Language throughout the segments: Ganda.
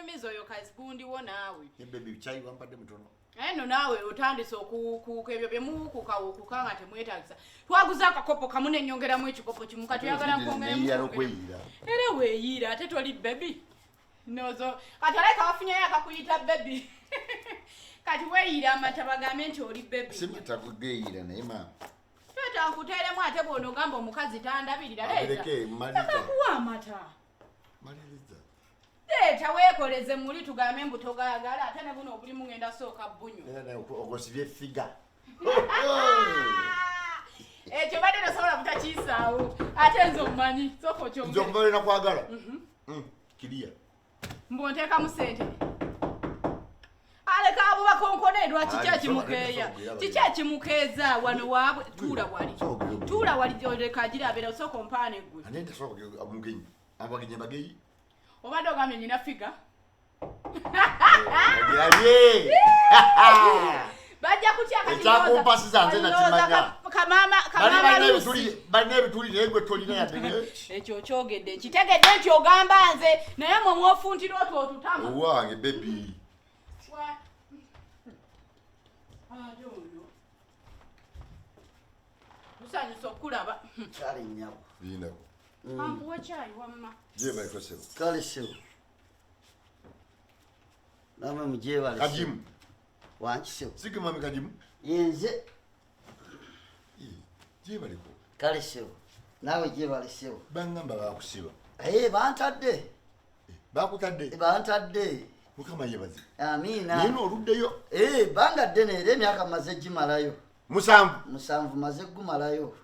Tonyumiza oyo kazigundiwo naawe. Ne baby, kyayi wampadde mutono. Naye nno naawe otandise okukuuka ebyo bye muwukuukawukuka nga temwetagisa. Twaguze akakopo kamu nenyongeramu ekikopo kimu, kati oyagala nkwongeremu? Neyiira n'okweyiira. Era weeyiira, ate toli baby nozo. Kati alabika wafunyeyo akakuyita baby, kati weeyiira amata bagambe nti oli baby. Si mata kugeyiira, naye maama. Leeta nkuteeremu, ate bw'onoogamba omukazi tandabirira, leeta. Abireke, maliriza. Leka kuwa amata. Maliriza. Leeta weekoleze muli tugambe mbu togaagala, ate ne buno obulimu ngenda sooka bunywa. Era naye okosibye figure. Ekyo badde tosobola butakiyisaawo, ate nze omumanyi, sooka Nze okyongere. okuva lwe nakwagala, kiriya. Mbu onteekamu sente, aleka abo bakonkone. Lwaki Ali, kyakimukeeya? soka, Kiki ekimukeeza wano waabwe? Tuula wali. Soka, ogire. Tuula wali, oleka agira abeera, osooka ompaane gwe. Ate ntasobola omugenyi, abagenyi bageyi. Obadde ogambye nyina figure. Agirabye. Bajja kutya kati? Ekyakumpasiza nze ndowooza nakimanya. Kamama Bali kamama balina Lucy. ebituli, balina ebituli, naye gwe tolina yadde Ekyo okyogedde, nkitegedde nti ogamba nze, naye mwe mwofuntira otwo otutama. Owange baby. Ate ono tusanyusa okulaba. Kale nnyabo. Lindako. Ampuwa kyayi wamma. Gyebaleko, ssebo. Kale ssebo, namwe mugyebale, ssebo. Kagimu. Wanki, ssebo? Sige mwami Kagimu. Yenze. Gyebaleko. Kale ssebo, naawe gyebale, ssebo. Bangamba bakusiba. Ee, bantadde. Bakutadde? Bantadde. Mukama yebaze. Amiina. Naye nooluddeyo. Ee, bbanga ddene, era emyaka maze gimalayo. 7. 7 maze gumalayo.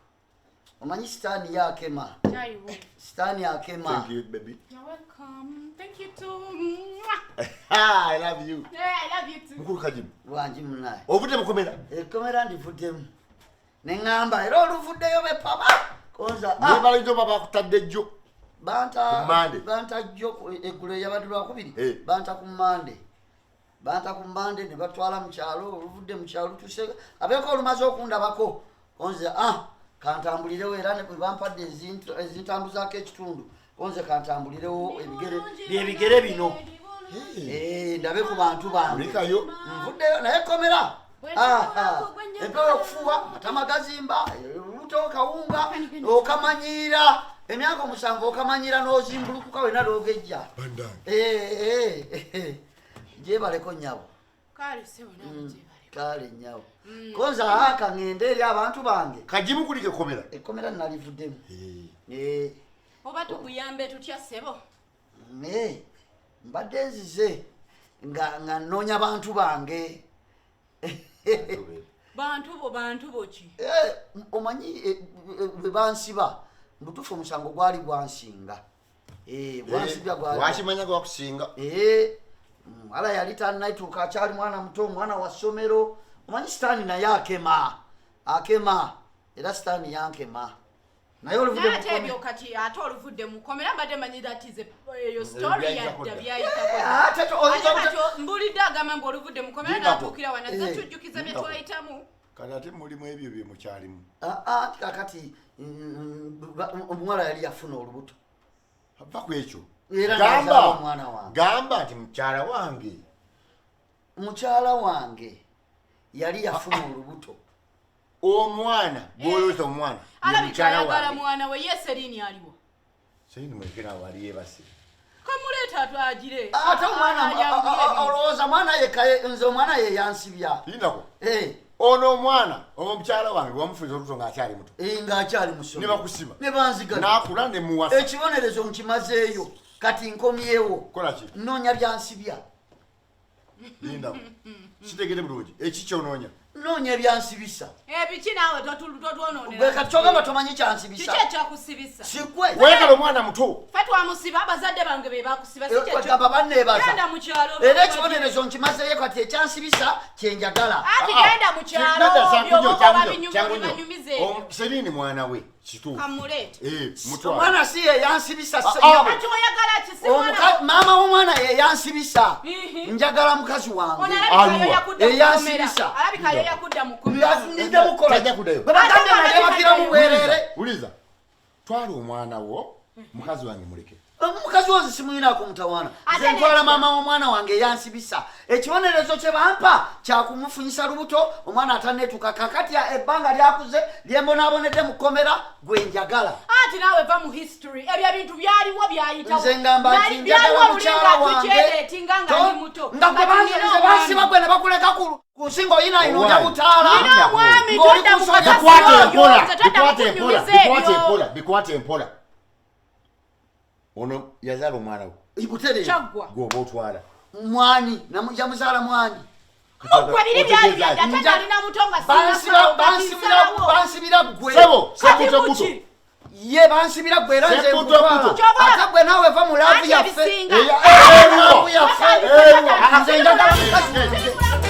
Omanyi sitaani yakema. Kyayi wo. Sitaani akema. Thank you, baby. You're welcome. Thank you too. Mwah. I love you. Yeah, I love you too. Mukulu Kagimu. Lwangi munaye. Ovudde mukomera? Ekkomera ndivuddemu, neŋŋamba era oluvuddeyo bepaba konza. Naye balayinza oba bakutadde jjo. Banta. Ku Monday. Banta jjo eggulo, eyabadde Lwakubiri. Eh. Banta ku Mande, banta ku Mande ne batwala mu kyalo. Oluvudde mu kyalo tuse abeeko olumaze okundabako konze, ah, kantambulirewo, era ne bwe bampadde ezintambuzaako ekitundu, konze kantambulirewo ebigere byebigere bino. Eh, ndabe ku bantu bange. Olekayo. Nvuddeyo, naye komera empewo okufuuwa, matama gazimba, olubuto kawunga, okamanyiira emyaka 7, okamanyiira n'ozimbulukuka wena n'ogejja. Bandange. Eh, eh, eh. Gyebaleko nnyabo. Kale ssebo, naawe gyebale. Kale nnyabo, konza aka ŋŋende eri abantu bange. Kagimu, kulika ekkomera. Ekkomera nalivuddemu. Eh, Oba tukuyambe tutya, ssebo? Eh, mbadde nzize nga nnoonya bantu bange. Bantu bo? Bantu bo ki? Eh, omanyi bwe bansiba, mubutuufu omusango gwali gwansinga. Eh, gwansibya gwali Wakimanya gwakusinga. Eh, ala yali tannatuuka, akyali mwana muto, omwana wa ssomero. Omanyi sitaani naye akema, akema, era sitaani yankema, naye oluvudde Naye ate mu ebyo kati ate oluvudde mukomera, mbadde manyi that is eyo story Byayitako yadda dda. byayitako. Eh, ate oyinza Ate kati mbulidde agamba mbu oluvudde mukomera Lindako. natuukira wana ze Eh. tujjukiza bye Lindako. twayitamu. Kati ate mulimu ebyo bye mukyalimu. Ah, ah, kakati omuwala yali yafuna olubuto. Va ku ekyo. Era Gamba nazaala omwana wange. Gamba nti mukyala wange. Mukyala wange yali yafuna olubuto. Omwana gwolowooza omwana ye Alabika mukyala ayagala wange. mwana we ye. Serini aliwo? Serini mulekera awo, ali yeebase. Kamuleeta atwagire. Ate omwana olowooza mwana yekka? Nze omwana ye yansibya. Lindako. Eh, Ono omwana omukyala wange wamufunisa olubuto ng'akyali muto. Eh, ng'akyali musomi. Ne bakusiba. Ne banzigala. N'akula ne muwasa. Ekibonerezo nkimazeeyo, kati nkomyewo. Kola ki? Nnoonya byansibya. Lindako, kitegere bulungi ekikyonoonya. Nnoonya ebyansibisa. Ebiki? Naawe Gwe totwononera. kati kyogamba tomanyi kyansibisa. Kiki ekyakusibisa? Sigwe. Weekala omwana muto. Fe twamusiba? Abazadde bange be bakusiba, si kyekyo? Kwegamba banneebaza. Genda mu kyalo. Era ekibonerezo nkimazeeyo, kati ekyansibisa kyenjagala. Ati genda mu kyalo banyumiza ebyo. Serini mwana we kituufu. Kamuleete. Eh, mutwale. Omwana si ye yansibisa. Ah, ah. Ssennyabo. Kati oyagala ki? Si mwana? Maama w'omwana ye yansibisa. Mhm. Njagala mukazi wange. Ono alabika Aluwa. yo yakudda mu Eyansibisa. kkomera. Alabika yo yakudda mu kkomera. Nidde mukola. Tajja kuddayo. Bwe bagambye Ate nalebakiramu bwereere. Wuliza, twala omwana wo, mukazi wange muleke. Omukazi wange simuyinaako mutawaana. Ate Nze ntwala n'ekirala. Maama w'omwana wange eyansibisa. Ekibonerezo kye bampa kyakumufunyisa lubuto, omwana atanneetuuka. Kakati ebbanga lyakuze lyembonaabonedde mu kkomera, gwe njagala. Anti naawe va mu history, ebyo ebintu byaliwo, byayitawo. Nze ngamba nti Byali- njagala byaliwo luli mukyala nga wange. tukyereetinga nga ndi muto. Nga gwe Kati nina banze bansiba omwami. gwe ne bakuleka ku nsi ng'oyinaayina Owaaye. otya butaala. Nina omwami, Ng'oli todda ku mu nsonga. kasasiro Bikwate oyo, empola, nze todda bikwate empola, kunyumiza bikwate ebyo. empola, bikwate empola. Ono yazaala omwana we. Butereevu. Kyaggwa. Gweoba otwala. Mwani yamuzaala mwani? Muggwa biri byali byadda, ate nalina muto nga Bansiba- sinnafa, bansibira kati bansibira ggwe. Sebo, Kati sebuto buto. muki? Ye bansibira ggwe era nze Sebuto nkutwala. buto. Ky'oba- Ate gwe naawe va mu laavu Anti yaffe. ebisinga. Eya- Laavu yaffe. Eruwa. Nze njagala mukazi wange.